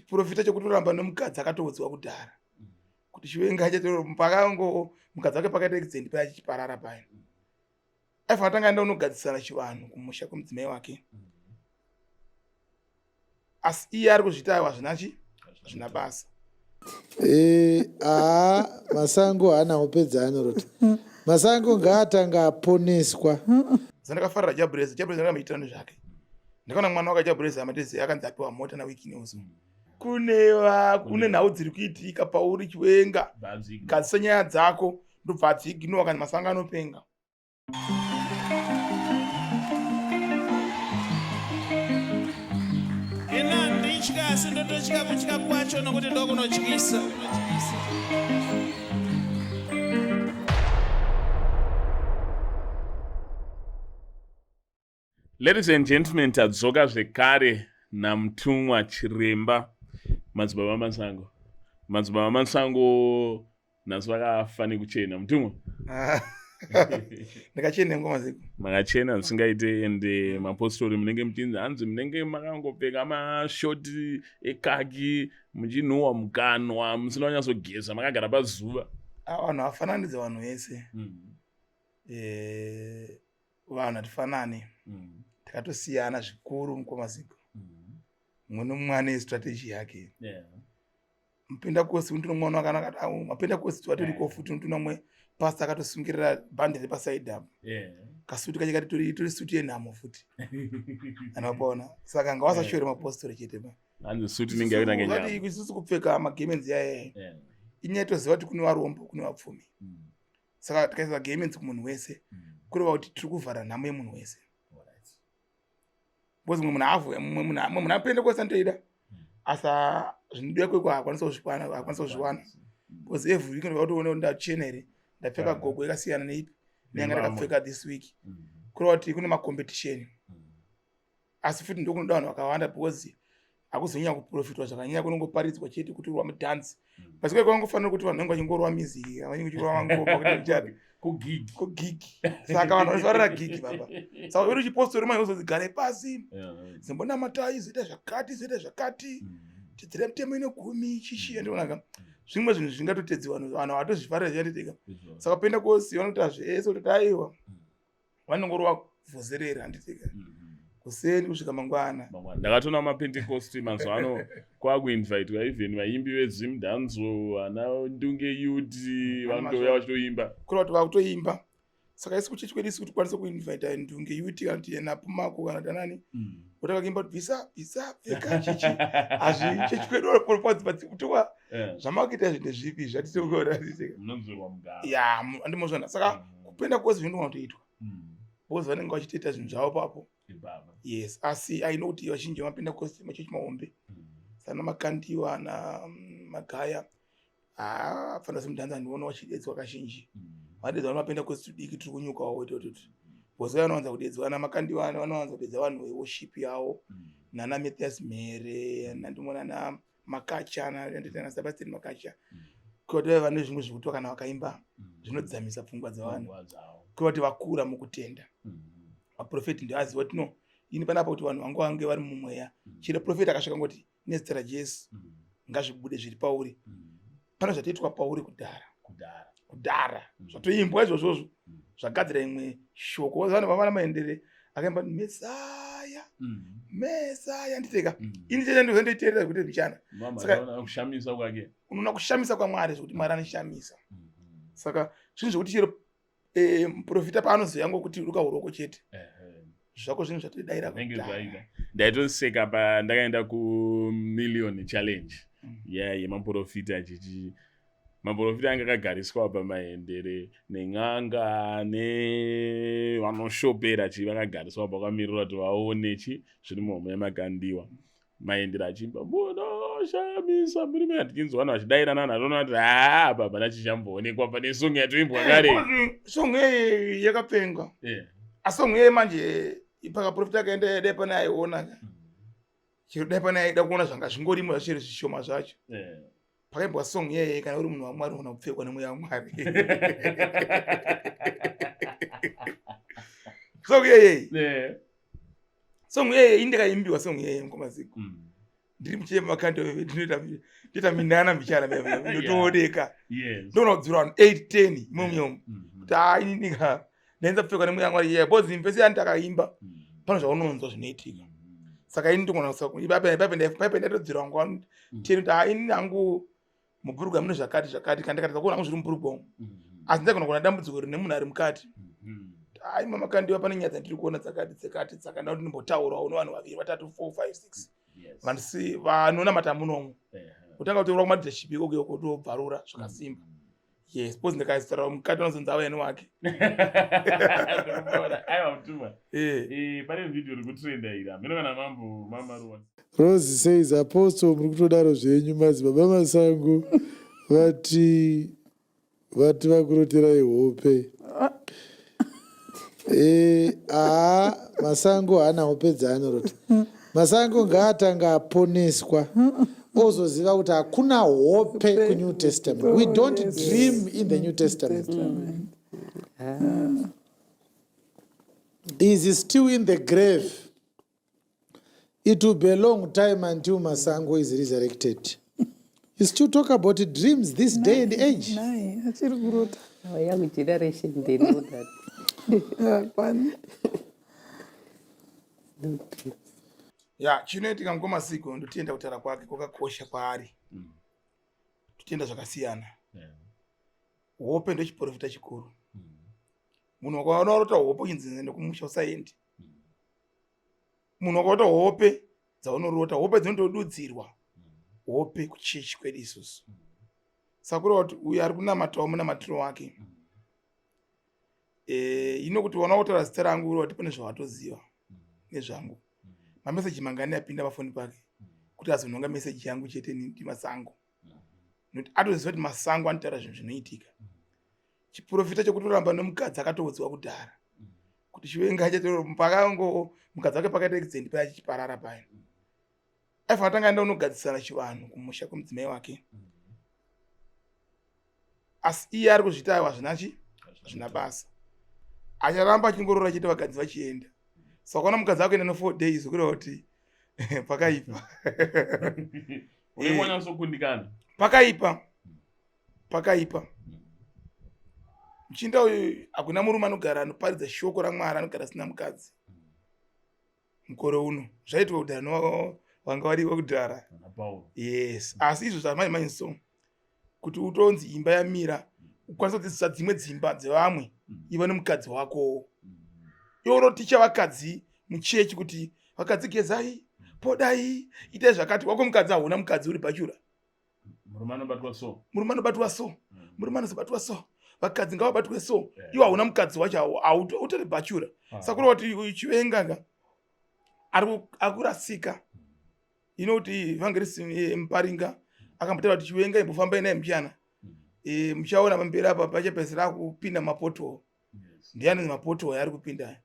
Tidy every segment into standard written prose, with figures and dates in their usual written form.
Chiprofita chekutoramba nemukadzi akatoudzwa kudhara kuti Chiwenga pakango mukadzi wake pakaita accident paya chichiparara paya. Aifanira tanga aenda unogadzisana chivanhu kumusha kwemudzimai wake. Asi iye ari kuzviita aiwa zvina chi zvina basa. Eh, aa Masango haana hope dzaanorota. Masango ngaatanga aponeswa. Zandakafarira Jabrezi, Jabrezi ndakamuitira nezvake. Ndakaona mwana wake Jabrezi amatezi akanzi apiwa mota na Wiki News. Kune va kune nhau dziri kuitika pauri Chiwenga. Gadzisa nyaya dzako ndobva adziignowa kana Masango anopenga. Ini handitya asi ndototya kutya kwacho nokuti ndokunotyisa. Ladies and gentlemen, tadzoka zvekare namutumwa Chiremba Madzibaba Masango. Madzibaba Masango nhasi vakafa nekuchena mutumwa. Ndakachena ngoma ziko. Makachena zvisingaite ende mapostori munenge muchinzi hanzi munenge makangopfeka mashoti ekaki muchinhuwa mukanwa musina kunyatsogeza makagara pazuva. Ah, vanhu hafananidze vanhu vese. Eh, vanhu hatifanani mm. takatosiyana zvikuru mukoma Zigo mm. mumwe nomumwe ane strategy yake yeah. Mupinda kosi untino mwana wakanaka au mapinda kosi watoriko yeah. Futi untino mwe pastor akatosungirira bhandi repasaidi apo yeah. Kasuti kacho kati tori suti yenhamo futi anopona saka ngawasashore yeah. Mapostori chete pa hanzi suti inenge yakuita ngenyama isusu kupfeka magemenzi yaya yeah. Inyaya toziva kuti kune varombo kune vapfumi mm. Saka tikaisa gemenzi kumunhu wese mm. Kureva kuti tiri kuvhara nhamo yemunhu wese because mumwe munhu avhu mumwe munhu mumwe munhu apende kwese anotoida mm. Asi zvinodiwa kweko haakwanisa kuzvikwana haakwanisa kuzviwana mm. Because every week ndinoda kutoona kuti ndachena here ndapfeka gogo yakasiyana neipi neyanga ndakapfeka this week kureva kuti kune macompetition. Asi futi ndokunoda vanhu vakawanda because hakuzonyanya kuprofitwa zvakanyanya kunongoparidzwa chete kuti urwa mudhanzi mm. But kwai kwangofanira kuti vanhu vanenge vachingorwa music vanenge vachirwa mangoma kuti kuchati kugigi kugigi saka vanhu vanofarira gigi baba saka uri chipostori manje uzonzi gare pasi zimbonamatai zoita zvakati zoita zvakati mm. Tidzire mitemo ine gumi chichi ndionaka mm. Zvimwe zvinhu zvingatotedziwa vanhu havatozvifarira zvichatoitika saka penda kosi vanoita zvese kuti aiwa vanongorova vhozerera handitika mm-hmm. Kuseni kusvika mangwana. Ndakatoona mapentecost mazuva ano kwakuinvitwa even vaimbi vezimdanzo ana ndunge yuti vanotouya vachitoimba kureva kuti vakutoimba saka isi kuchechi kwedu isi kuti kwanise kuinvita ndunge yuti kana kuti napumako kana kuti anani mm. Otanga kuimba kuti bvisa bvisa pfeka chichi hazvi chechi kwedu kutiwa zvamakuita izvi ndezvipi zvatitokuona ya andimozvona saka mm. Kupenda kwose zvinogona kutoitwa mm. Because vanenge vachitoita zvinhu zvavo papo yes asi aino kuti vazhinji vamapinda kwose machechi mahombe mm. Sana Makandiwa na Magaya haafanira semudhanzi andiona vachidedzwa kazhinji vadedzwa vamapinda kwose tudiki tiri kunyukawo wetototi because vanowanza kudedzwa ana Makandiwa vanowanza kudedza vanhu veworship yavo nana Mathias Mhere nandimona na Makacha na Sebastian Makacha kuti vaiva nezvimwe zvekutwa kana vakaimba zvinodzamisa pfungwa dzevanhu kuti vakura mukutenda vaprofeti ndoaziva kuti no ini panapa kuti vanhu vangu vange vari mumweya chero profeti akasvika ngoti nezita raJesu ngazvibude zviri pauri pane zvatoitwa pauri kudhara kudhara zvatoimbwa izvozvozvo zvagadzira imwe shoko vanhu vavana Maendere akaimba Mesaya Mesaya nditeka ini chete ndozondoiteerera zvekuti mbichana saka kushamisa kwake unoona kushamisa kwaMwari zvekuti Mwari anoshamisa saka zvinhu zvekuti chero eh, muprofita paanozoya ngokuti ruka uroko chete zvako zvinhu zvatodaira ndaitoseka pandakaenda kumillion challenge mm. ya yemaprofita chichi maprofita anga akagariswa pamahendere nen'anga nevanoshopera chi vakagariswa pakamirira kuti vaone chi zviri muhomwe yemakandiwa Maendero achiimba munoshamisa muri mena tichinzwa vanhu vachidairana vanhu vatoona kuti haa apa hapana chichamboonekwa pane song yatoimbwa kare song iyi yakapenga asi song iye manje pakaprofita akaenda dai pane aiona mm. Chero dai pane aida kuona zvanga zvingorimo zvachero zvishoma zvacho pakaimbwa song iyeye kana uri munhu waMwari unogona kupfekwa nemweya waMwari song iyeye song iyeye indikaimbiwa song iyeye mukoma Zigo mm. Ndiri muchema makando, ndinoita minana mbichana inotooneka. Ndoona kudzura vanhu 8 10 imomo kuti haa, ininika ndainza kupfekwa nemweya Mwari yeah, because mvese yani takaimba pano zvaunonzwa zvinoitika. Saka ini ndogona paipe ndatodzira wangu 10 kuti haa, ini hangu mubhurugwa mune zvakati zvakati, kana ndikatadza kuona hangu zviri mubhurugwa umu, asi ndagona kuona dambudziko rine munhu ari mukati. Ai, Mama Kandiwa, pane nyaya dzandiri kuona dzakati dzakati, saka ndauti ndimbotaurawo nevanhu vaviri, vatatu, 4 5 6 vanhu vanonamata munomu, kutanga kuteura kumaleadership ikoko kutobvarura zvakasimba. Yes, because ndikaisitaura mukati vanozonzi ava ene wake. Aiwa, mutuma. Pane vhidhiyo ri kutrenda iri, hameno kana mambo mamaruwa. Rose says, "Apostle, muri kutodaro zvenyu. Madzibaba Masango vati vakuroterai hope." Haa, Masango haana hope dzaanorota. Masango ngaatanga aponeswa, ozoziva kuti hakuna hope kuNew Testament. We don't dream in the New Testament. Is still in the grave. It will be a long time until Masango is resurrected. You still talk about dreams this day and age. Nai achiri kurota. Our young generation, they know that. Kwani. No dreams. Ya, chinoitika, mukomasiko, ndotenda kutaura kwake kwakakosha kwaari. Totenda zvakasiyana. Hope ndochiprofita chikuru. Munhu wakaona warota hope uchinzi nekumusha usaendi. Munhu wakaota hope dzaunorota, hope dzinotodudzirwa, hope kuchechi kwedu isusu. Saka kureva kuti uyu ari kunamatawo munamatiro wake. Ino kuti wana kutaura zita rangu, kureva kuti pane zvawatoziva nezvangu. Mameseji mangani apinda pafoni pake kuti azonhonga meseji yangu chete ndiMasango? Nokuti atoziva kuti Masango anotaura zvinhu zvinoitika. Chiprofita chekutoramba nomukadzi akatoudzwa kudhara kuti Chiwenga pakango mukadzi wake pakaita accident paya chichiparara paya, aifanira tanga aenda unogadzisana chivanhu kumusha kwemudzimai wake, asi iye ari kuzviita aiwa, zvinachi hazvina basa, acharamba achingorora chete, vakadzi vachienda. Saka ukaona mukadzi akuenda no4 days, kureva kuti pakaipa. Unenge wanyatsokundikana. Pakaipa, pakaipa. Muchinda uyu, hakuna murume anogara anoparidza shoko raMwari anogara asina mukadzi mukore uno. Zvaitwa kudhara vanga varivo kudhara. Ana Paul. Yes, asi izvo zvamai manje, so kuti utonzi imba yamira, ukwanisa kudzidzisa dzimwe dzimba dzevamwe, iva nemukadzi wakowo. Iwe unoticha vakadzi muchechi kuti vakadzi gezai, podai, itai zvakati, wako mukadzi hauna mukadzi, uri bachelor. Murume anobatwa so. Murume anobatwa so, murume anozobatwa so, vakadzi ngavabatwe so. Iwe hauna mukadzi wacho, utori bachelor. Saka kureva kuti Chiwenga ka ari kurasika. Ino kuti Evangelist Muparinga akambotaura kuti Chiwenga imbofambai naye muchana, muchaona pamberi apa pachapedzisira akupinda mapoto. Ndiye anonzi mapoto yaari kupinda,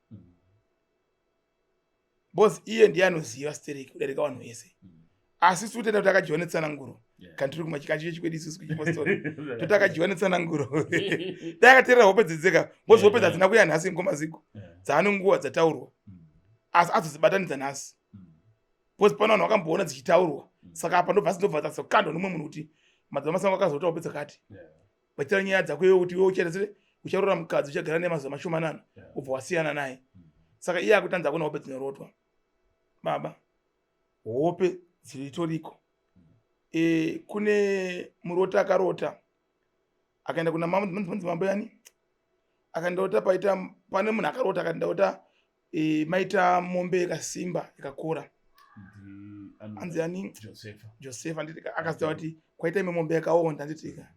because iye ndiye anoziva stereki kudarika vanhu vese. Asi isu tenda kuti akadyiwa netsananguro. Kana tiri kumachikachi chekwedu isusu kuchipostori, toti akadyiwa netsananguro. Dai akateerera hope dzedzeka, because hope dzadzina kuya nhasi ngomaziko, dzaane nguva dzataurwa, asi azodzibatanidza nhasi because pane vanhu vakamboona dzichitaurwa. Saka apa ndobva ndobva dzazokandwa nomumwe munhu kuti Madzibaba Masango akazotaura hope dzakati, vachitaura nyaya dzako iwe, kuti iwe uchaita sei, ucharora mukadzi, uchagara naye mazuva mashomanana, ubva wasiyana naye. Saka iye akutanza kuona hope dzinorotwa. Baba, hope dziritoriko. Kune murota akarota akaenda kuna mambo yani, akandota paita pane munhu akarota akati ndaota maita mombe yakasimba yakakora. Anzi ani? Josefa. Josefa, nditika. Akaziva kuti kwaita imwe mombe yakaonda, nditika.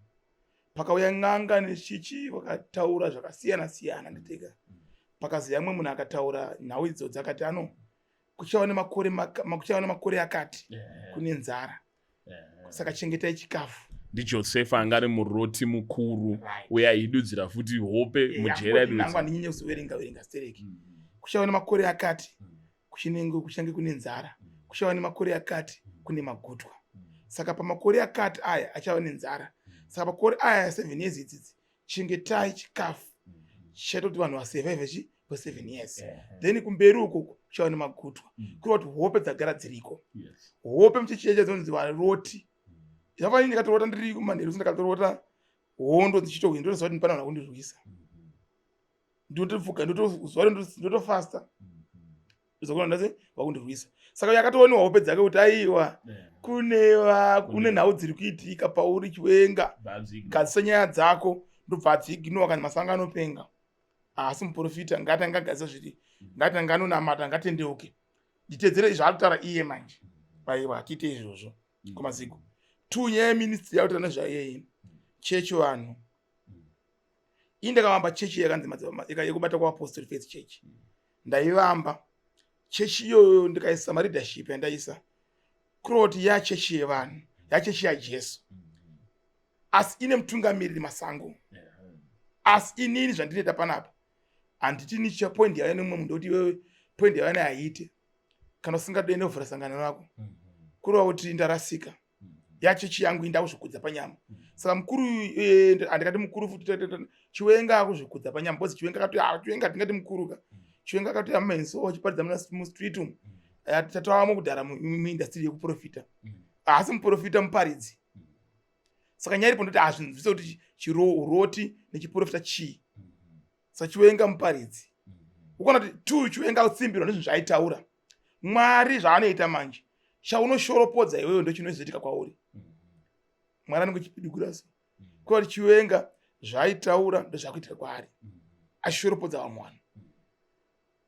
Pakauya n'anga nechichi, vakataura zvakasiyana siyana, nditika. Pakaziya mumwe munhu akataura nhau idzodzo, akati ano kuchava nemakore akati kune nzara, saka chengetai chikafu. NdiJosefa anga ari muroti mukuru uye aidudzira futi hope mujeri. Nangu aidudzira. Handinyanye kuzoverenga verenga stereki. Kuchava nemakore akati kuchinenge kuchange kune nzara, kuchava nemakore akati kune magutwa. Saka pamakore akati aya achava nenzara, saka makore aya 7 years idzidzi, chengetai chikafu chichaita kuti vanhu vasurvive chi for 7 years. Then kumberi uko Kuchava nemagutwa. Kureva kuti hope dzagara dziriko. Hope muchechi dzinonzi varoti. Zvafanini ndikatorota ndiri kumanheru, ndakatorota hondo dzichitohwina, ndotoziva kuti pane vanhu vakundirwisa. Ndotofuka, ndotozuva ndotofasta, ndozokona ndase vakundirwisa. Saka yakatooniwa hope dzake kuti aiwa, kune kune nhau dziri kuitika pauri, Chiwenga, gadzisa nyaya dzako. Ndobva adziiginowa kana Masango anopenga, haasi muprofita. Ngati angagadzisa zviri, ngati anganonamata, ngatendeuke, nditedzere zvaakutaura iye manje. Aiwa, tiite izvozvo kwamazigo two. Nyaya yeministry yakutaura nezvaiyei, chechi, vanhu, ii ndakavamba chechi yakanzi Yekubata kwaApostle Faith Church. Ndaivamba chechi iyoyo, ndikaisa maleadership yandaisa kuroti yachechi yevanhu, yachechi yaJesu, asi ine mutungamiriri Masango. Asi inini zvandinoita panapa, handiti nicha point yauya nemumwe munhu, ndokuti iwewe point yauya nayo haiite. Kana usingade, novhura sangano rako. Kureva kuti ndarasika, yachechi yangu inda kuzvikudza panyama. Saka mukuru, handikati mukuru futi, Chiwenga akuzvikudza panyama, because Chiwenga akati, ah, Chiwenga tingati mukuru ka. Chiwenga akati amenso achiparidza mustreet umu. Tatavamo kudhara muindustry yekuprofita, haasi muprofita, muparidzi. Saka nyaya iripo ndoti hazvinzwise kuti chiroti nechiprofita chii. Saka Chiwenga muparidzi. Ukuona kuti two, Chiwenga akutsimbirwa nezvinhu zvaaitaura. Mwari zvaanoita manje, chaunoshoropodza iwewe ndo chinozoitika kwauri. Mwari anenge chipidugura. So kuva kuti Chiwenga zvaaitaura ndozvakuitika kwaari, achishoropodza vamwe vanhu.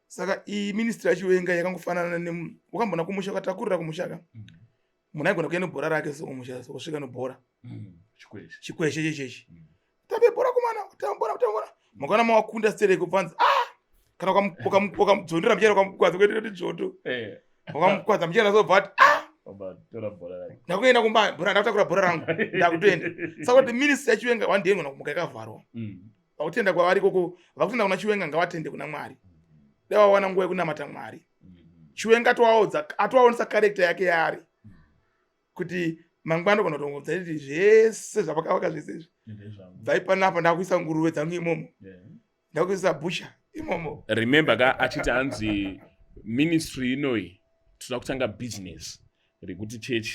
Saka iyi ministry yaChiwenga yakangofanana ne wakambona kumusha, ukatakurira kumusha ka, munhu aigona kuenda nebhora rake so kumusha, so kusvika nebhora, chikweshe chechechi, tambe bhora kumana, tamba bhora, tamba bhora. Makaona mawakunda stereki, ubvanzi, ah, kana ukamudzondera muchena, ukamukwadza kuita kuti dzvoto, ukamukwadza muchena, so bva ati, ah, ndakuenda kumba, bhora ndakutakura, bhora rangu ndakutoenda. Saka kuti ministry yaChiwenga one day inogona kumuka ikavharwa. Vakutenda kwavari ikoko, vakutenda kuna Chiwenga, ngavatende kuna Mwari. Dai vawana nguva yekunamata Mwari. Chiwenga atovaudza, atovaonesa character yake yaari, kuti mangwana kana kutongodza kuti zvese zvavakavaka zvese izvi, bvai panapa, ndakuisa nguruve dzangu imomo, ndakuisa busha imomo. Remember ka, achiti hanzi ministry inoyi toda kutanga business rekuti church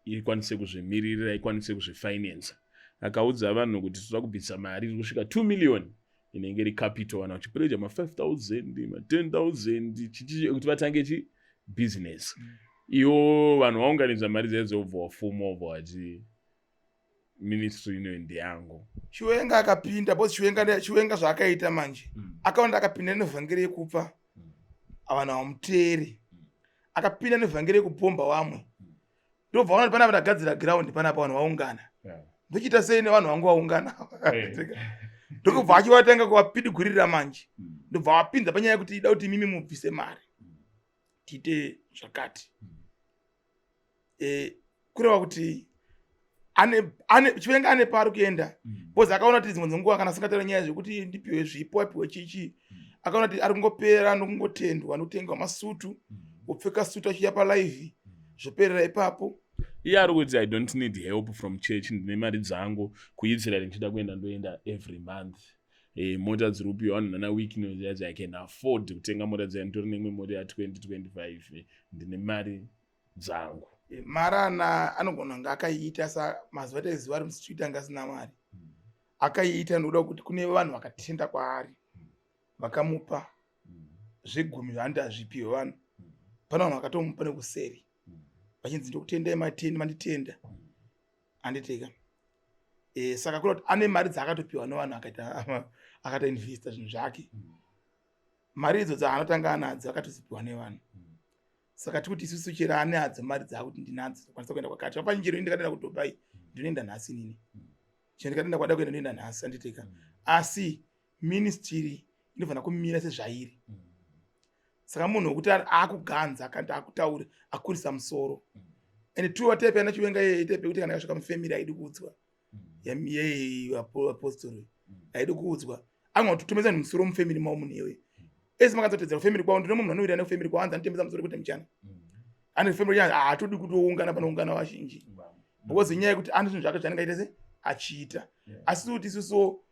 ikwanise kuzvimiririra, ikwanise kuzvifinansa. Akaudza vanhu kuti toda kubvisa mari iri kusvika 2 million, inenge iri capital, vanhu vachipledga ma5 000, ma10 000, chichi, kuti vatange chi business. Iwo vanhu vaunganidza mari dzaidzo, wobva wafuma, wobva wati ministry inoyi ndeyangu. Chiwenga akapinda because Chiwenga zvaakaita manje, akaona akapinda nevhangeri yekupa vanhu vamuteeri, akapinda nevhangeri yekubhomba vamwe. Ndobva vaona kuti panapa ndagadzira ground, panapa vanhu vaungana, ndochiita sei nevanhu vangu vaungana? Ndokubva achivatanga kuvapidigurira manje. Ndobva vapinza panyaya yekuti ida kuti imimi mubvise mari, tiite zvakati. Kureva kuti ane Chiwenga ane paari kuenda, because akaona kuti dzimwe dzenguva kana asingataura nyaya zvekuti ndipiwe zvipo, apiwe chichi, akaona kuti ari kungopera nokungotendwa nokutengwa masutu, wopfeka sutu achiuya palive, zvoperera ipapo. Iye ari kuti, "I don't need help from church, ndine mari dzangu kuIsrael, ndichida kuenda ndoenda every month." Mota dziri kupiwa vanhu nana Wicknell dziya, I can afford kutenga mota dziya, nditori neimwe mota ya2025, ndine mari dzangu. Mari ana anogona kunge akaiita sa mazuva ataiziva ari mustreet, anga asina mari. Akaiita nokuda kuti kune vanhu vakatenda kwaari, vakamupa zvegumi zvaanoti hazvipiwe vanhu. Pane vanhu vakatomupa nekuseri, vachinzi, "Ndokutendai, matendi manditenda." Anditeka. Saka kuda kuti ane mari dzaakatopiwa nevanhu, akaita akatoinvesta zvinhu zvake. Mari idzo dzaanotanga anadzo akatozipiwa nevanhu. Saka tikuti isusu chero ane adzo mari dzaakuti ndinadzo, ndokwanisa kuenda kwakati, vapa njero, ndikadenda kuDubai ndinoenda nhasi inini, chero ndikadenda kwada kuenda ndinoenda nhasi. Anditeka. Asi ministry inofanira kumira sezvairi. Saka munhu wekuti akuganza kana kuti akutaura akurisa musoro, and two, type yana Chiwenga iyeye, type yekuti kana yakasvika mufamily haidi kuudzwa, yeapostori haidi kuudzwa. Angototomesa musoro mufamily mavo. Munhu iyoyo ese makadzotedzera kufamily kwavo, ndine munhu anowira nekufamily kwavo, anzi anotemesa musoro kuti muchana ane family yacho haatodi kuti oungana panoungana vazhinji, because inyaya yekuti ane zvinhu zvake zvaanenge aita se achiita. Asi kuti isusu,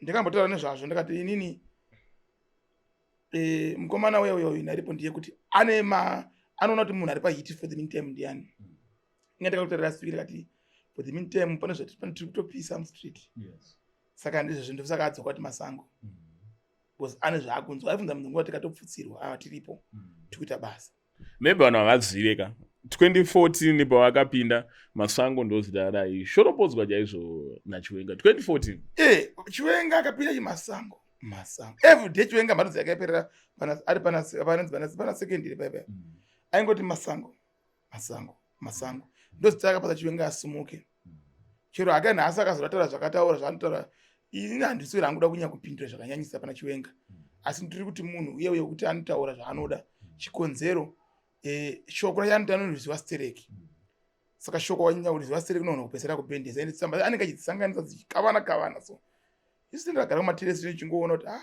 ndikambotaura nezvazvo, ndikati inini Eh, mukomana uya uya uyu naripo ndiye kuti ane ma anoona kuti munhu ari pahit for the meantime ndiani. Inga ndakakutarira last week ndakati for the meantime pane zvati pane tiri kutopisa mustreet. Saka ndizvo zvinhu saka adzoka kuti masango. Because ane zvaakunzwa aifunza munhu nguva tikatopfutsirwa ava tiripo tikuita basa. Maybe vanhu havazive ka 2014 pavakapinda masango ndozita raishoropodzwa chaizvo nachiwenga 2014. Eh, Chiwenga akapinda chimasango masango everyday. Chiwenga mharidzo yake yaiperera ari pana secondary paipa, aingoti masango, masango, masango. Ndozita akapasa Chiwenga asumuke. Chero hake nhasi akazotaura zvakataura zvaanotaura, ini handisi ranguda kunyanya kupindura zvakanyanyisa pana Chiwenga, asi ndiri kuti munhu uye uye kuti anotaura zvaanoda. Chikonzero, shoko racho anoti anoriziva stereki. Saka shoko wanyanya kuriziva stereki unoona kupesera kupendesa, ende tsamba anenge achidzisanganisa dzichikavana kavana. So isu tindagara kumateresi tichingoona kuti, ah,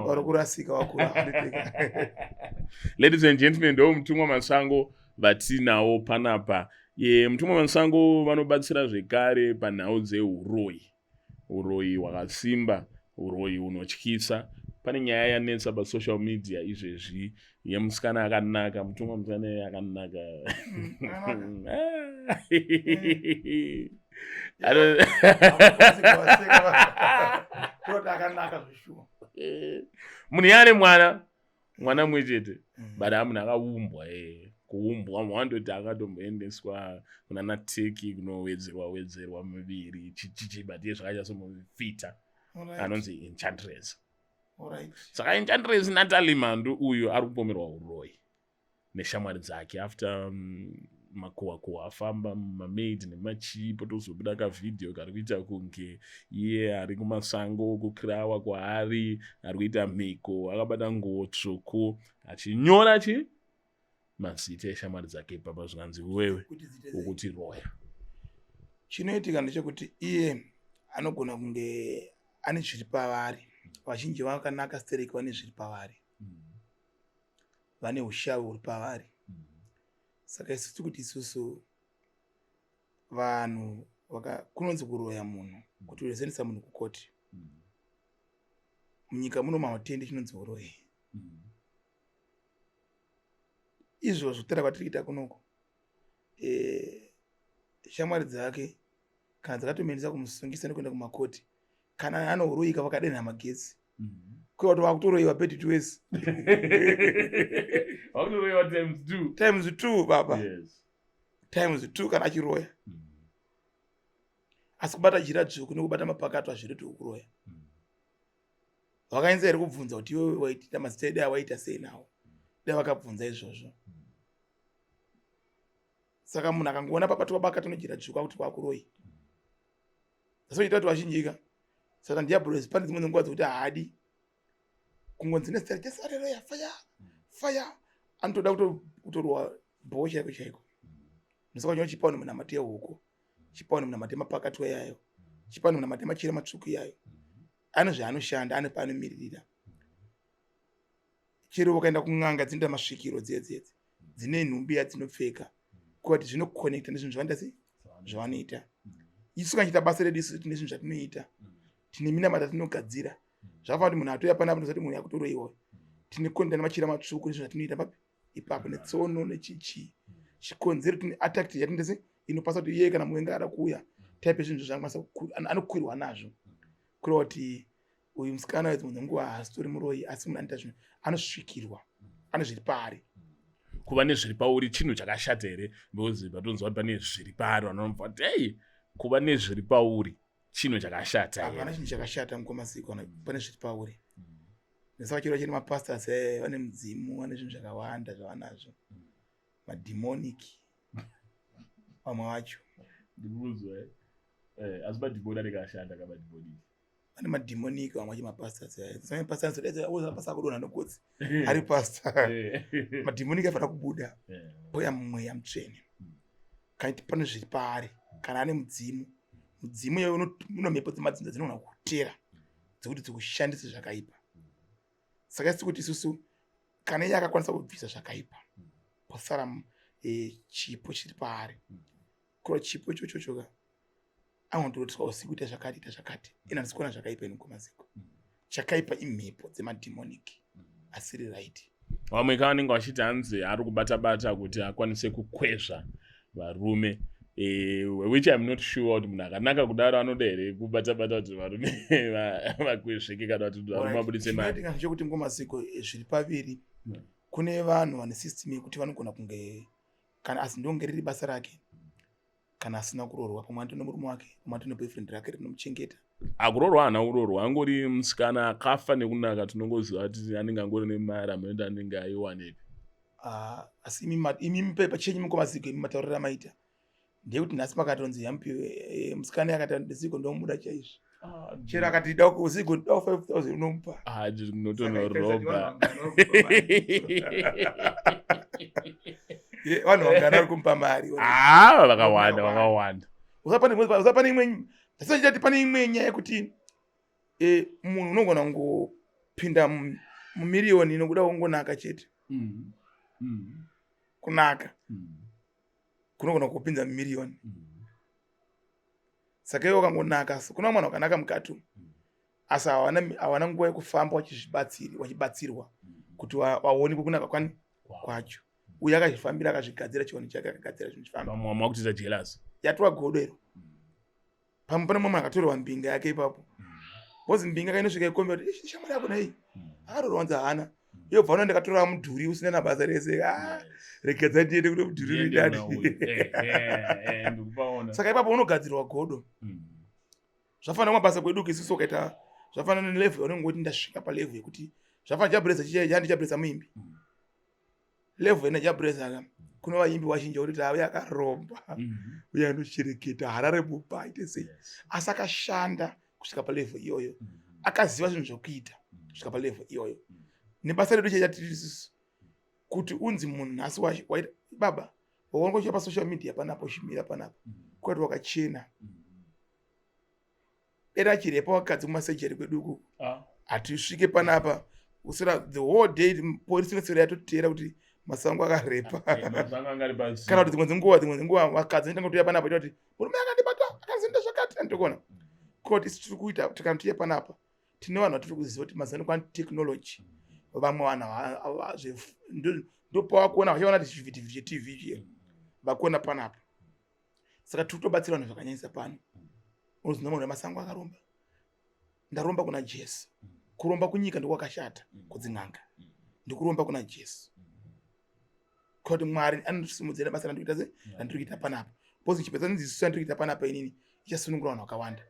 vari kurasika vakura. Ladies and gentlemen, ndo Mutumwa Masango vatinawo panapa. Ye, Mutumwa Masango vanobatsira zvekare panhau dzeuroyi, uroyi hwakasimba, uroyi hunotyisa. Pane nyaya yanetsa pasocial media izvezvi yemusikana akanaka. Mutumwa, musikana iye akanaka. Akanaka. Toti akanaka zvishuwa. Munhu yaane mwana mumwe chete, but amunhu akaumbwa, kuumbwa wandoti akatomboendeswa kuna nateki kunowedzerwa wedzerwa muviri chichichi, but iye zvakaita somufita. Anonzi Enchantress. Saka Enchantress Natalie Mandu uyu ari kupomerwa uroyi neshamwari dzake after makuhwa kuhwa afamba mumamaid nemachii, potozobuda kavhidhiyo kari kuita kunge iye ari kumasango kukirawa kwaari ari kuita mhiko, akabata nguo tsvuku, achinyora chi mazita eshamwari dzake ipapa. Zvikanzi wewe Kuti dzite sei? Ukuti roya. Chinoitika ndechekuti iye anogona kunge ane zviri pavari. Vazhinji vakanaka stereki vane zviri pavari, vane ushavi huri pavari. Saka isusu kuti isusu vanhu kunonzi kuroya munhu kuti uzoendesa munhu kukoti. Munyika muno mahutendi chinonzi uroyi. Izvozvo kutera kwatiri kuita kunoko, shamwari dzake kana dzakatomuendesa kumusungisa nekuenda kumakoti, kana anouroyika vakadenha magetsi, kuva kuti vakutoroyiwa bed twice. Wakutorewa times two. Times two, baba. Times two kana achiroya. Asi kubata jira dzvuku nekubata mapakato hazvireti kuroya. Vakaenza here kubvunza kuti iwewe waita mazita edu awaita sei nawo? Dai vakabvunza izvozvo. Saka munhu akangoona pabatwa bakatwa nejira dzvuku akuti kwakuroyi. Asoita kuti vazhinjika saka ndiabhurosi. Pane dzimwe nguva dzekuti haadi kungonzi nezita raJesu, aleluya, fire, fire. Anotoda kutorwa bhoo chaiko chaiko. Ndosaka uchiona chipawo nemunamato yehuku, chipawo nemunamato yemapakatwa yayo, chipawo nemunamato yemachira matsvuku yayo. Ane zvaanoshanda, ane paanomiririra. Chero ukaenda kun'anga dzinoita masvikiro dziye dzedzi dzine nhumbi yadzinopfeka, kuti zvinoconnecta nezvinhu zvavanoita sei, zvavanoita. Isu kana chiita basa redu, isu tine zvinhu zvatinoita, tine minamata tinogadzira. Zvakafanira kuti munhu atouya panapa ndozati munhu yakutoroiwa. Tine konda nemachira matsvuku nezvinhu zvatinoita papi ipapo netsono nechichi. Chikonzero tine attack yatinoita sei inopasa kuti iye kana muvengi ada kuuya type zvinhu zvaanokwanisa anokwirwa nazvo. Kureva kuti uyu musikana wedzimwe nguva haasitori muroyi, asi munhu anoita zvinhu anosvikirwa, ane zviri paari. Kuva nezviri pauri chinhu chakashata here? Because patonzwa kuti pane zviri paari, vanobva kuti, ei, kuva nezviri pauri chinhu chakashata Hapana here? chinhu chakashata, mukomasiko, kana pane zviri pauri. Nesaka chero chine mapastors, vane mudzimu, vane zvinhu zvakawanda zvavanazvo, mademonic vamwe vacho. Ndikuudzwa, eh? Asi madhimoni anenge ashanda kamadhimoni. Vane mademonic vamwe vacho mapastors. Pasta akudonha nogotsi ari pastor, mademonic aifanira kubuda oya mumweya mutsvene. Kana pane zviri paari, kana ane mudzimu, mudzimu iyoyo uno mhepo dzemadzinza dzinogona kutera dzekuti dzikushandise zvakaipa. Saka isi kuti isusu kana iye akakwanisa kubvisa zvakaipa, posara chipo chiri paari. Kura chipo ichochochoka anotorotswa usiku, ita zvakati, ita zvakati. Ina handisi kuona zvakaipa ini, komaziko. Chakaipa imhepo dzemademonic. asiri right. Vamwe ka vanenge vachiti hanzi ari kubata bata kuti akwanise kukwezva varume eh, which im not sure kuti munhu akanaka kudaro anoda here kubata bata kuti varume vakwezveke kana kuti varume vabudise mari. Chekuti ngomaziko eh, zviri paviri kune vanhu vane system yekuti vanogona kunge kana asi ndonge riri basa rake kana asina kuroorwa pamwe atone murume wake pamwe atone boyfriend rake rinomuchengeta. Akuroorwa haana kuroorwa angori musikana akafa nekunaka tinongoziva kuti anenge angori nemari amene anenge aiwanepi. Ah, asi imi pachenyu mukoma Zigo imi matauriro amaita ndeyekuti nhasi pakatonzi yampiwe eh, musikana yakati Zigo ndomuda chaizvo ah, chero akati da Zigo da 5000 unomupa. Ah, ndinotonorobha. Vanhu vangana vari kumupa mari. Ah, vakawanda vakawanda. Usapane imwe ndasachati pane imwe nyaya yekuti eh, munhu unogona kungopinda mumiriyoni nokuda kungonaka chete. Kunaka kunogona kupinza mumiriyoni. Saka iwe ukangonaka, kuna vamwe vanhu vakanaka mukati umu asi hawana nguva yekufamba wachibatsirwa kuti waonekwe kunaka kwani kwacho. Uye akazvifambira akazvigadzira chivanhu chake akagadzira zvinhu zvifamba. Vamwe vamwe vakutoita jealous. Yatova godo iro. Pamwe pane mumwe akatorerwa mbinga yake ipapo. Because mbinga kainosvika ikombe kuti ishi shamwari yako nhai. Akatorwa wanzi haana. Iyo bva unoenda ndakatora mudhuri usina nabasa rese. Ah, regedza ndiende kune mudhuri uri Ndiende nani. kuna uyu. Ndikupaona. Saka ipapo unogadzirwa godo. Zvafanana kumabasa kwedu isusu ukaita zvafanana nelevel yaunenge kuti ndasvika palevel yekuti zvafanana chabreza chichai chandi chabreza muimbi. Level ina chabreza ka kune vaimbi vazhinji vakuti ave akaromba uye anoshereketa harare mumba aite sei asi akashanda kusvika palevel iyoyo akaziva zvinhu zvekuita kusvika palevel iyoyo. Nebasa redu chaicha tiri isusu kuti unzi munhu nhasi waita baba waonekwa uchiya pasocial media panapa uchimira panapa kwati wakachena. Dai achirepa vakadzi kumasejeri kwedu uku hatisvike panapa usira the whole day polisi inoswera yatoteera kuti masango akarepa. Masango anga ari pasi. Kana kuti dzimwe dzenguva vakadzi vanotanga kutoya panapa kuti murume akandibata akazinda zvakati anditokona. Kuti isu tiri kuita tikana tiye panapa tine vanhu vatiri kuziva kuti mazano kwani technology vamwe vanhu ndopavakuona vachiona kuti chivhitivhiti cheTV chiya vakuona panapa. Saka tiri kutobatsira vanhu zvakanyanyisa pano. Unozina munhu wemasango akaromba. Ndaromba kuna Jesu. Kuromba kunyika ndokwakashata kudzin'anga. Ndikuromba kuna Jesu. Kuti Mwari anotisimudzira basa randiri kuita se randiri kuita panapa. Because chipedza ndzidziso yandiri kuita panapa inini ichasunungura vanhu vakawanda.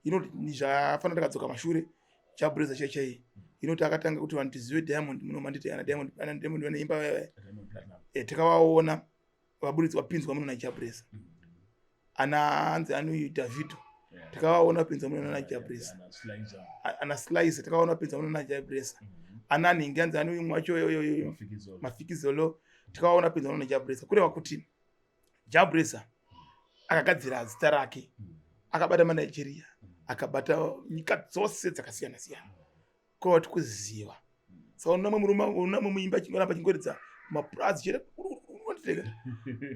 Inoti zvafanira ndakadzoka mashure chabreza chai chai. Inoti akatanga kuti vanhu tizive Diamond muno manditi ana Diamond ana Diamond vanoimba vaya. Takavaona vaburitsi vapinzwa muno naJabreza. Ana anzi ani Davido. Takavaona vapinzwa muno naJabreza. Ana Slicer takaona vapinzwa muno naJabreza. Ana Ningi anzi ani umwe wacho yo, yo, yo, Mafikizolo takaona vapinzwa muno naJabreza. Kureva kuti Jabreza akagadzira zita rake. Akabata maNigeria, akabata nyika dzose dzakasiyana siyana. Kureva kuti kuziva. Saka unoona murume unoona muimba achingoramba achingoridza mapurazi chete unotiteka.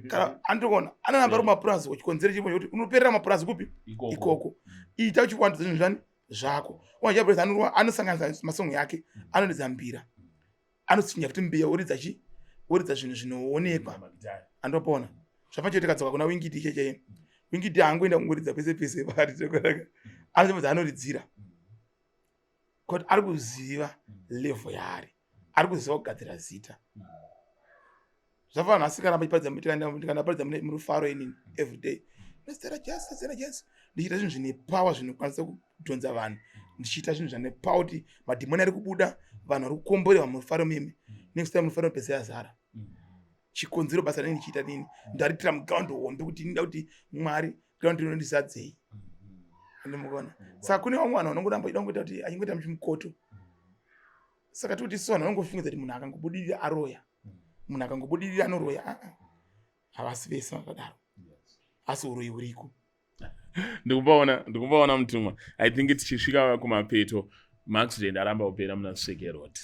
Kana andikuona anoramba ari mapurazi chikonzero chimwe chekuti unoperera mapurazi kupi? Ikoko. Ita uchiwandudza zvinhu zvani zvako. Unoona Jabreza anosanganisa masongo yake, anoridza mbira. Anotsinja futi mbira oridza chi? Oridza zvinhu zvinoonekwa. Andopona. Zvafanira chete tikadzoka kuna Winky D chaiye. Winky D haangoenda kungoridza pese pese pakati tekoraka. Anotobva anoridzira. Kuti ari kuziva level yaari. Ari kuziva kugadzira zita. Zvafanira nhasi kana pachiparidza kana paridza murufaro inini every day. Nezita raJesu, nezita raJesu. Ndichiita zvinhu zvine power zvinokwanisa kudhonza vanhu. Ndichiita zvinhu zvine power kuti madhimoni ari kubuda, vanhu vari kukomborerwa murufaro mimi. Next time murufaro pese yazara. Chikonzero basa ranini ndichiita nini. Ndariitira muground hombe kuti ndinoda kuti Mwari ground rinondizadzei. Andimukona. Saka kune vamwe vanhu vanongoramba vachida kungoita kuti achingoita muchimukoto. Saka tikuti isu vanhu vanongofungidza kuti munhu akangobudirira aroya. Munhu akangobudirira anoroya. Havasi vese vakadaro. Asi uroyi huriko. Ndikupaona mutumwa. I think tichisvika kumapeto maaccident aramba kupera muna Seke Road.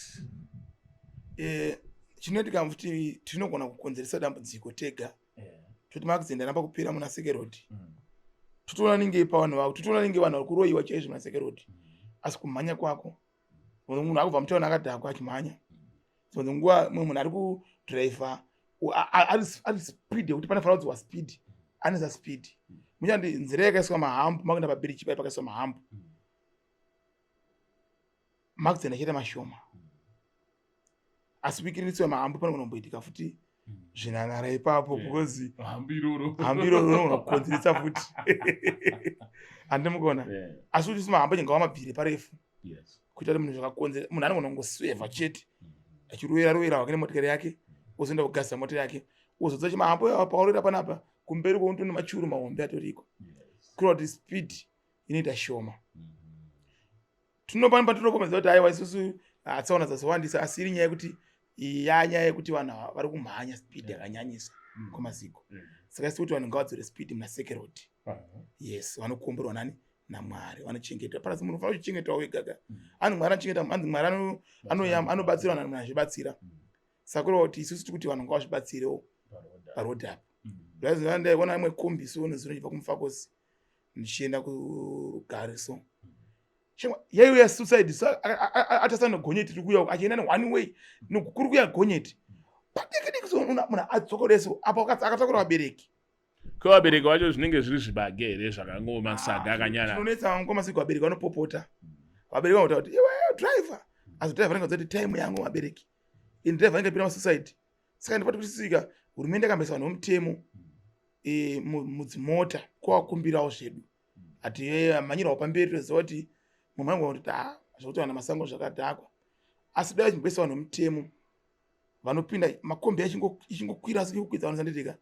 Chinoitika kuti tinogona kukonzeresa dambudziko tega. Toti maaccident aramba kupera muna Seke Road. Totoona ninge pavanhu vako, totoona ninge vanhu vari kuroyiwa chaizvo muna Seke Road. Asi kumhanya kwako, munhu akubva mutauni akadhakwa achimhanya. Dzimwe nguva mumwe munhu ari kudriver ari speed yekuti panofanira kudziwa speed, anoisa speed. Muchandi nzira yakaiswa mahambu, makuenda pabirichi pai pakaiswa mahambu, maaccident achiita mashoma. Asi wikiriniswa mahambu panogona kumboitika futi zvinanara ipapo, because hambu iroro hambu iroro rinogona kukonzeresa futi, handimukona. Asi kuti mahambu achingawa mabviri parefu kuita kuti munhu zvakakonzera, munhu anogona kungoswevha chete achirovera rovera wake nemotikari yake, ozoenda kugadzisa mota yake, ozodza chimahambu pawarovera panapa, kumberi kwaunoto nemachuru mahombe atoriko, kureva kuti speed inoita shoma. Tinopano patinokomedza kuti aiwa, isusu tsaona dzazowandisa, asi iri nyaya yekuti yanyaya yekuti vanhu ava vari kumhanya speed yakanyanyisa kwamaziko. Saka isi kuti vanhu ngavadzore speed muna Seke Road. Yes, vanokomborwa nani? NaMwari. Vanochengetwa parasi. Munhu ufanira kuchichengetwa wega ka. Anzi Mwari anochengeta, anzi Mwari anobatsira vanhu, munhu azvibatsira. Saka kureva kuti isusu tiri kuti vanhu ngavazvibatsirewo parodhi apo. Ndaiona imwe kombi so nezino kuMufakosi ndichienda kuRugare, so yaiuya suicide, so atasa negonyeti riri kuuya, achienda neone way, kuri kuuya gonyeti padiki diki, so munhu adzokoreso apo akatakura vabereki. Ko vabereki vacho zvinenge zviri zvibage here zvakangomasaga akanyara? Chinonetsa ngomasiku, vabereki vanopopota. Vabereki vanotaura kuti iwe driver, asi driver anenge kuti time yangu vabereki, ini driver anenge apinda masuicide. Saka ndipati kuti sika hurumende yakamboisa vanhu vomutemo mudzimota, kuvakumbirawo zvedu ati mhanyirawo pamberi. Toziva kuti mumwe angu kuti ha zvokuti vanhu masango zvakadhakwa, asi dai vachimboisa vanhu vomutemo vanopinda makombi ichingokwira, asi kukwidza vanosanditika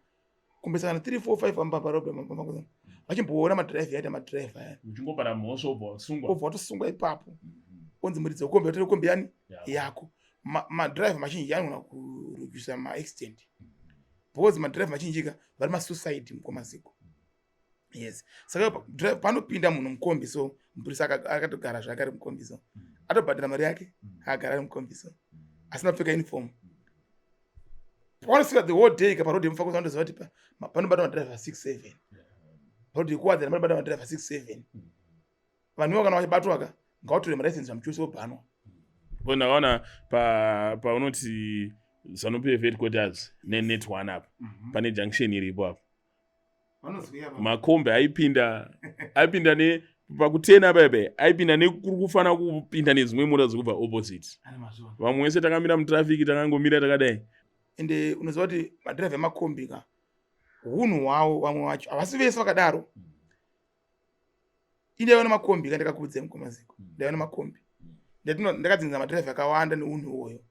kumbesa kana 3 4 5 vachimboona madhiraivha yaita madhiraivha aya. Uchingopara mhosva ubva wasungwa. Ubva watosungwa ipapo, onzi muridzi wekombi watore kombi yani yako. Madhiraivha mazhinji anogona kuredusa maaccident because madhiraivha mazhinji ka vari masuicide mukwamaziko. Yes, saka panopinda munhu mukombi, so mupurisa akatogara zvake ari mukombi, so atobhadhara mari yake, akagara ari mukombi, so asina kupfeka uniform. Pawanosvika the whole day ka parodhi yeMufakosi, vanotoziva kuti panobata madhiraivha 6 7, parodhi yekuWadzana panobata madhiraivha 6 7. Vanhu ivo kana vachibatwa ka, ngavatore malicense zvamuchose, vobhanwa. Ko ndakaona paunoti ZANU PF headquarters neNet One apa, pane junction iripo apa, makombi aipinda ne pakutena paipai, aipinda nekuri kufana kupinda nedzimwe mota dzikubva opposite. Vamwe vese takamira mutraffic, takangomira takadai. Ende unoziva kuti madhiraivha emakombi ka, hunhu hwavo vamwe vacho havasi vese vakadaro. Indaiona makombi ka, ndakakuudzai mukomaziko, ndaiona makombi, ndakadzinza madhiraivha akawanda neunhu iwoyo.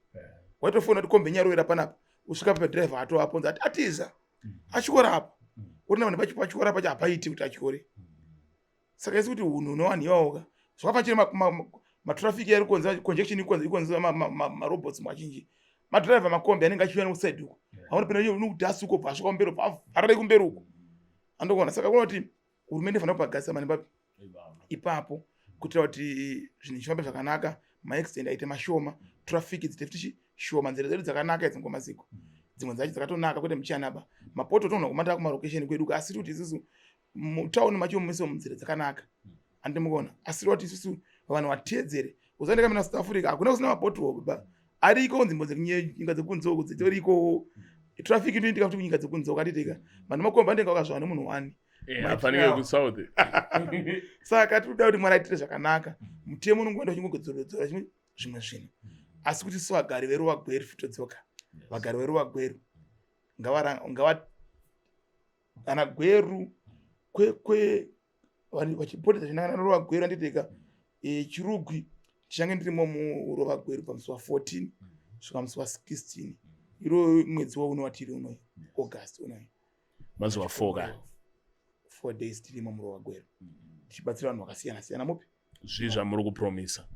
Waitofona kuti kombi inyarovera panapa, usvika padhiraivha atoapo, nzi ati atiza atyora apa, urina vanhu patyora pacho, hapaiti kuti atyore. Saka isi kuti hunhu hunowanhu iwawo ka, zvakafanira matraffic ari kukonzera congestion, ikonzera marobots mazhinji, madhiraivha makombi anenge achiuya nekuside uko, aunopinda nokudhasi uko, bva asvika kumberi, bva avharare kumberi uko, andokuona. Saka kuona kuti hurumende ifanira kupagadzisa mani papi ipapo, kuitira kuti zvinhu zvifambe zvakanaka, maaccident aite mashoma, traffic dziite futi shoma. Nzira dzedu dzakanaka idzi ngomaziko, dzimwe dzacho dzakatonaka kwete muchianaba mapoto toona kumata kumarokesheni kwedu. Asi kuti isusu mutauni macho mumise munzira dzakanaka, andimukuona, asi kuti isusu vanhu vateedzere. Uzaenda kamina South Africa, hakuna kusina mapoto baba, ariko nzvimbo dzekunyika dzekunze uku dzitoriko. Traffic inoitika futi kunyika dzekunze ukatitika vanhu makombi anenge vakazvava nemunhu one. Afanike kusouth. Saka tiri kuda kuti Mwari aitire zvakanaka. Mutemo unongoenda uchingodzoredzora zvimwe zvinhu, asi kuti su vagari veRuwa Gweru fitodzoka, vagari veRuwa Gweru ngava kana Gweru kwe vanhu vachipotedza chinangana neRuwa Gweru, anditeka Chirugwi, tichange ndirimo muRova Gweru pamusi wa14 svika musi wa16 iro mwedzi wauno watiri unoyu, August unoyu. Mazuva 4 ka. 4 days tirimo muRova Gweru tichibatsira vanhu vakasiyana siyana mupi. Zvii zvamuri kupromisa?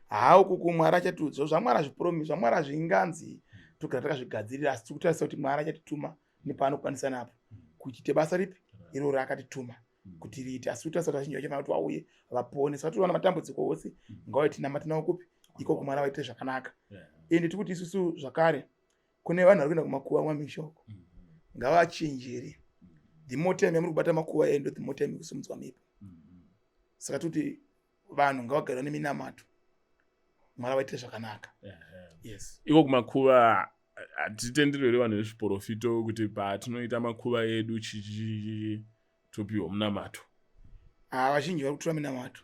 Haa, ukuku Mwari achatiudza zvaMwari azvipromi, zvaMwari hazvinganzi togara takazvigadzirira, asi tiri kutarisa kuti Mwari achatituma nepaanokwanisa napo kuchiite basa ripi iro raakatituma kuti riite. Asi kutarisa kuti vazhinji vachafanira kuti vauye vapone. Saka tiriwana matambudziko ose, ngauye tinamate nawo kupi ikoko, Mwari avaitire zvakanaka. Ende tiri kuti isusu zvakare kune vanhu vari kuenda kumakuva mwamishoko, ngavachenjere. The more time yamuri kubata makuva endo, the more time yekusimudzwa mhepo. Saka toti vanhu ngavagare neminamato, Mwari avaitire zvakanaka. Yes. Iko kumakuva hatitenderwe here vanhu vezviporofito kuti patinoita makuva edu chichichichi topiwa munamato? Ah, vazhinji vari kutora minamato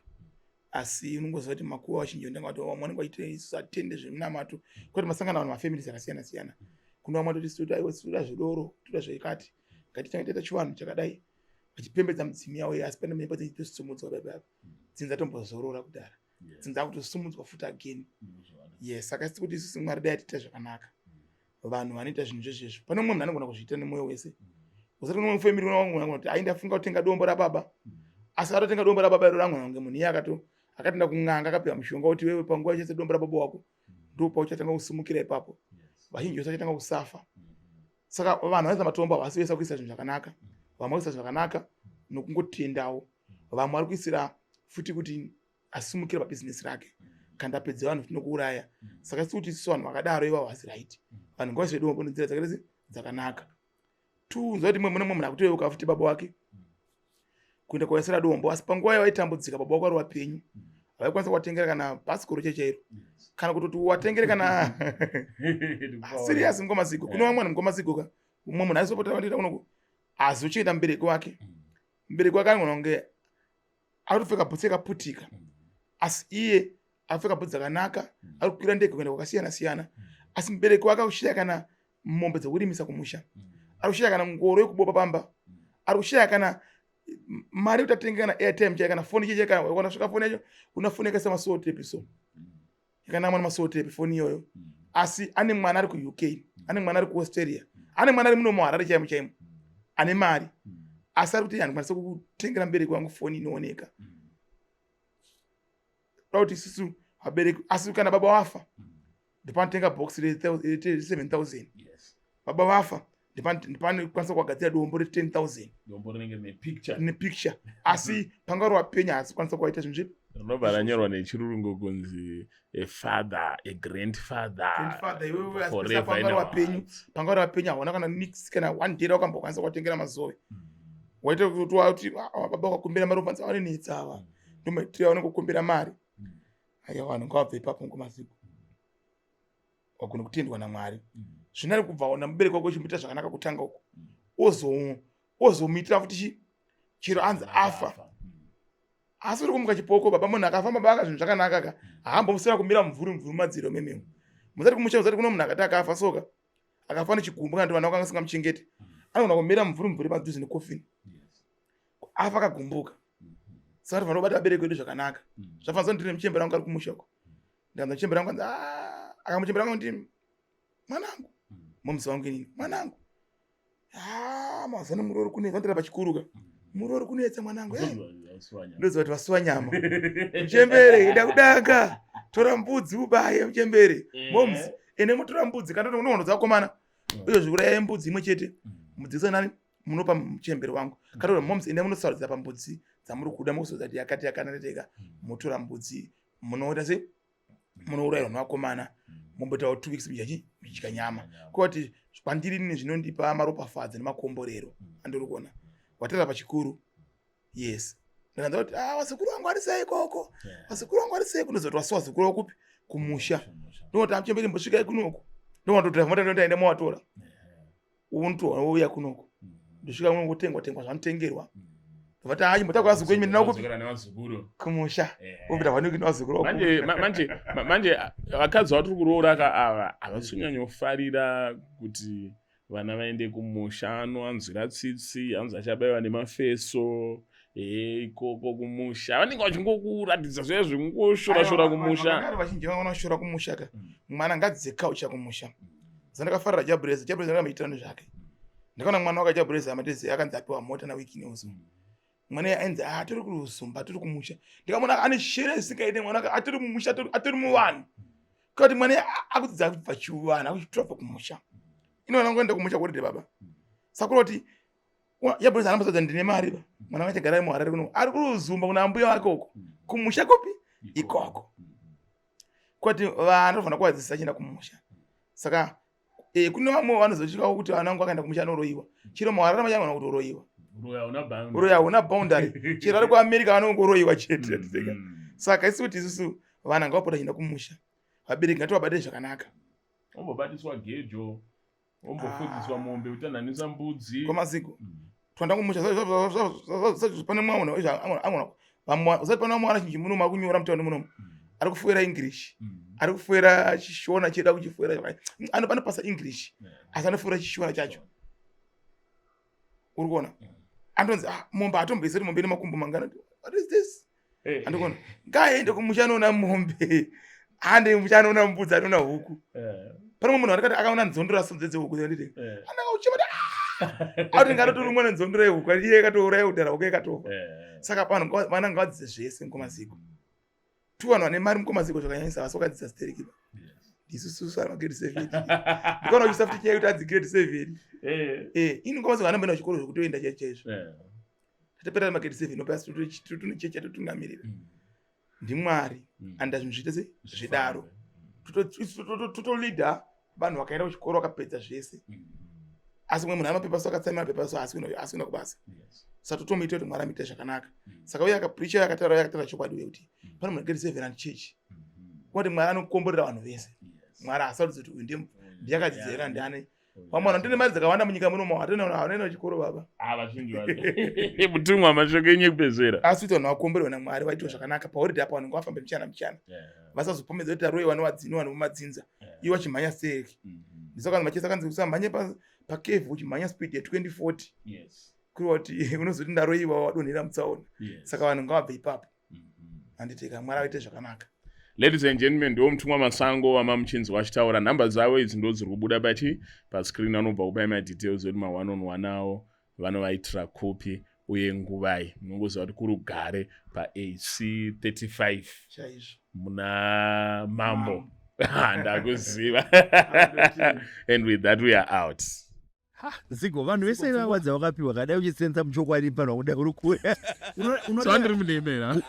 asi unongoziva kuti makuva vazhinji vanenge vati vamwe vanenge vachiita isu atende zveminamato kwete masangana vanhu mafamilies akasiyana siyana kune vamwe vatoti isu toda isu toda zvedoro toda zvekati ngatitange taita chivanhu chakadai vachipembedza mudzimu yavo asi pane mhepo dzichitosumudzwa baba apa dzinza tombozorora kudhara dzinza kutosumudzwa futi again yes saka isi kuti isusu mwari dai atiita zvakanaka vanhu vanoita zvinhu zvezvezvo pane mumwe munhu anogona kuzviita nemwoyo wese usati kune mufemiri unogona kuti ai ndafunga kutenga dombo rababa asi atotenga dombo rababa iro rangona kunge munhu iye akato akatenda kun'anga akapiwa mushonga kuti wewe panguva chese dombo rababa wako ndopauchatanga kusumukira ipapo vazhinji vese vachatanga kusafa saka vanhu vanoisa matombo havasi vese kuisa zvinhu zvakanaka vamwe vakuisa zvakanaka nokungotendawo vamwe vari kuisira futi kuti asimukira pabhizinesi rake kana ndapedza vanhu futi nokuuraya saka si kuti isusu vanhu vakadaro ivavo hasi right vanhu ngavaise dombo nenzira dzakaita dzakanaka tunzwa kuti mumwe mune mumwe munhu akutoyeuka futi baba wake kuenda kuvaisira dombo asi panguva iyo vaitambudzika baba wako ari vapenyu havaikwanisa kuvatengera kana bhasikoro chaichairo kana kutoti watengere kana serious mukoma zigo kune vamwe vanhu mukoma zigo ka umwe munhu aisopota kunoku azochengeta mubereki wake mubereki wake anogona kunge akutopfeka bhutsu yakaputika asi iye akupfeka bhutsu dzakanaka ari kukwira ndege kuenda kwakasiyana siyana asi mubereki wake akushaya kana mombe dzekurimisa kumusha ari kushaya kana ngoro yekubopa pamba ari kushaya kana mari yekuti atenge kana airtime chaiyo kana foni chaiyo kana wanasvika foni yacho una foni yakaisa masotepi so yakanamwa nemasotepi foni iyoyo asi ane mwana ari kuuk ane mwana ari kuaustralia ane mwana ari muno muharare chaimo chaimo ane mari asi ari kuti handikwanisa kutengera mubereki wangu foni inooneka da kuti isusu vabereki asi kana baba wafa ndopanotenga box re7000 baba vafa ndipanokwanisa kuwagadzira dombo re10000 dombo rinenge rine picture rine picture asi panga uri wapenya haasi kukwanisa kuwaita zvinhu zvipi rinobva ranyorwa nechirungu kunzi a father a grandfather forever wapenyu panga uri wapenyu hauna kana nix kana one day rakambokwanisa kuwatengera mazoe mm. waita kuti wati ah, baba wakakumbira mari ufanisa vanenetsa ava mm. ndomaitira vanenge kukumbira mari mm. aiwa vanhu ngavabve ipapo ngomaziko wagona kutendwa namwari zvinari kubva ona mubereki wako uchimuitira zvakanaka kutanga uko ozomuitira futi chi chero anzi afa asi uri kumuka chipoko baba munhu akafamba baka zvinhu zvakanaka ka haambomusira kumira mumvuri mumvuri madziro mememo musati kumusha musati kuno munhu akati akafa soka akafa nechigumbu kana kuti vana vakanga singamuchengete anogona kumira mumvuri mumvuri padhuze nekofini afa akagumbuka saka tofanira kubata vabereki vedu zvakanaka zvafanira ndine muchembera wangu ari kumusha uko ndikanza muchembera wangu anzi ah, akamuchembera wangu ndi mwanangu momzi wangu inini mwanangu ah, mazana murori kunetsa ndira pachikuru ka murori kunetsa mwanangu eh. ndoziva kuti vasuwa nyama muchembere ida kudanga tora mbudzi ubaye muchembere eh. moms ende motora mbudzi kana unoona dzakomana uyo zviuraya mbudzi imwe chete mudzisa nani munopa muchembere wangu kana kuti moms ende munosarudzira pambudzi dzamuri kuda mokusarudza kuti yakati yakanateka motora mbudzi munoita se munourayirwa nevakomana momboitawo two weeks muchachi muchidya nyama kwati kwandiri ini zvinondipa maropafadzo nemakomborero andiri kuona watara pachikuru yes ndakanza kuti ah vasekuru vangu vari sei ikoko vasekuru vangu vari sei kunoziva kuti wasiwa vazukuru vakupi kumusha ndinoti amuchemberi mbosvikai kunoku ndowandodrive mota ndondaenda movatora unotoona wouya kunoko ndosvika kuno kutengwa tengwa zvanotengerwa vati hayi mbotakura vazukuru enyu ndina kupi kumusha wopinda vanenge nevazukuru manje manje manje vakadzi vatiri kuroora ka ava havasi kunyanyofarira kuti vana vaende kumusha anoanzwira tsitsi anzi achabaiwa nemafeso ee ikoko kumusha vanenge vachingokuratidza zviya zvekungoshora shora kumusha vazhinji vanoshora kumusha ka mwana ngadzidze culture kumusha Zandakafarira Jabreza, Jabreza ndakamuitira nezvake. Ndakaona mwana wake Jabreza amatezi akanzi apiwa mota na Wicknell. Mwana iye ainzi ah tiri kuzumba tiri kumusha. Ndikamuona ane shere isingaite mwana wake atori mumusha atori muvanhu. Kati mwana iye akudzidza kubva chivanhu akuchitora kubva kumusha. Inoona ngoenda kumusha kuride baba. Sakura kuti Jabreza anambosadza ndine mari ba. Mwana wake achagara muHarare kuno. Ari kuzumba kuna ambuya wake uko. Kumusha kupi? Ikoko. Kwati vana vanofanira kuvadzidzisa achienda kumusha. Saka eh, kune vamwe vanozosvikawo kuti vana vangu vakaenda kumusha anoroyiwa. Chero muHarare macho anogona kutoroyiwa. Uroyi hauna boundary. Chero ari kuAmerica vanongoroyiwa chete. Saka isu kuti isusu vana ngavapota achienda kumusha. Vabereki ngativabate zvakanaka. Ombobatiswa gejo, ombofudziswa mombe, kutanhanisa mbudzi. Kwamaziko twanda kumusha pane mwana vamwe usati pane vamwe vana chinji muno makunyora mutaundi munomu ari kufuera English, ari kufuera Chishona chedu, akuchifuera, anopasa English asi anofuera Chishona chacho. Uri kuona andonzi, ah, mombe hatomboisi kuti mombe ine makumbo mangana. What is this? Andikuona ngaaende kumusha anoona mombe, ande musha anoona mbudzi, anoona huku. Pane mumwe munhu andakati akaona nzondora sonze dzehuku, nditi ananga uchema ati ngatotorumwa nenzondora yehuku, iye akatouraya kudhara huku ikatofa. Saka vanhu vana ngavadzidze zvese mukomaziko. Tu vanhu vane mari mukomaziko zvakanyanyisa vasi vakadzidza stereki. Ndisusu ari magrade 7, ndikaona uchisa futi nyaya yekuti adzi grade 7. Ini mukomaziko anomboenda kuchikoro zvekutoenda chaizvo chaizvo. Tatopera magrade 7 nopasi tunechechi atotungamirira ndiMwari. Anda zvinhu zviite se zvidaro, totolida vanhu vakaenda kuchikoro vakapedza zvese, asi mumwe munhu anomapepa so akatsamira mapepa so asi kuenda kubasa. Saka totomuita kuti Mwari amuite zvakanaka. Saka uye akapreacha, uye akataura, uye akataura chokwadi, uye kuti pane munhu grade 7 and church kuti Mwari anokomborera vanhu vese. Mwari haasarudzi kuti uyu ndiye ndiyakadzidza here, ndiani. Vamwe vanhu ndine mari dzakawanda munyika muno, hatena chikoro baba. Vazhinji vacho. Mutumwa, mashoko enyu ekupedzera. Asi kuti vanhu vakomborerwa naMwari, vaitwe zvakanaka paholiday apo, vanhu ngavafambe michana michana, vasazopomedza kuti taroiwa nevadzini vanhu vomadzinza, iwo achimhanya stereki. Ndisaka machesi akanzi usamhanye pacurve uchimhanya speed ye2040, kureva kuti unozoti ndaroiwa, wadonhera mutsaona. Saka vanhu ngavabve ipapo, handiteka Mwari aite zvakanaka. Ladies and gentlemen, ndiwo Mutumwa Masango wamamuchinzi vachitaura. Nhamba dzavo idzi ndo dziri kubuda pachi pascreen. Anobva kupai madetails ekuti ma1 on 1 avo vanovaitira kupi uye nguvai. Munongoziva kuti kurugare paAC 35. Chaizvo. Muna Mambo ndakuziva. And with that we are out. Zigo, vanhu vese vawadza vakapiwa kadai uchisenza muchokwadi pano, kuda uri kuya. So andiri munemera.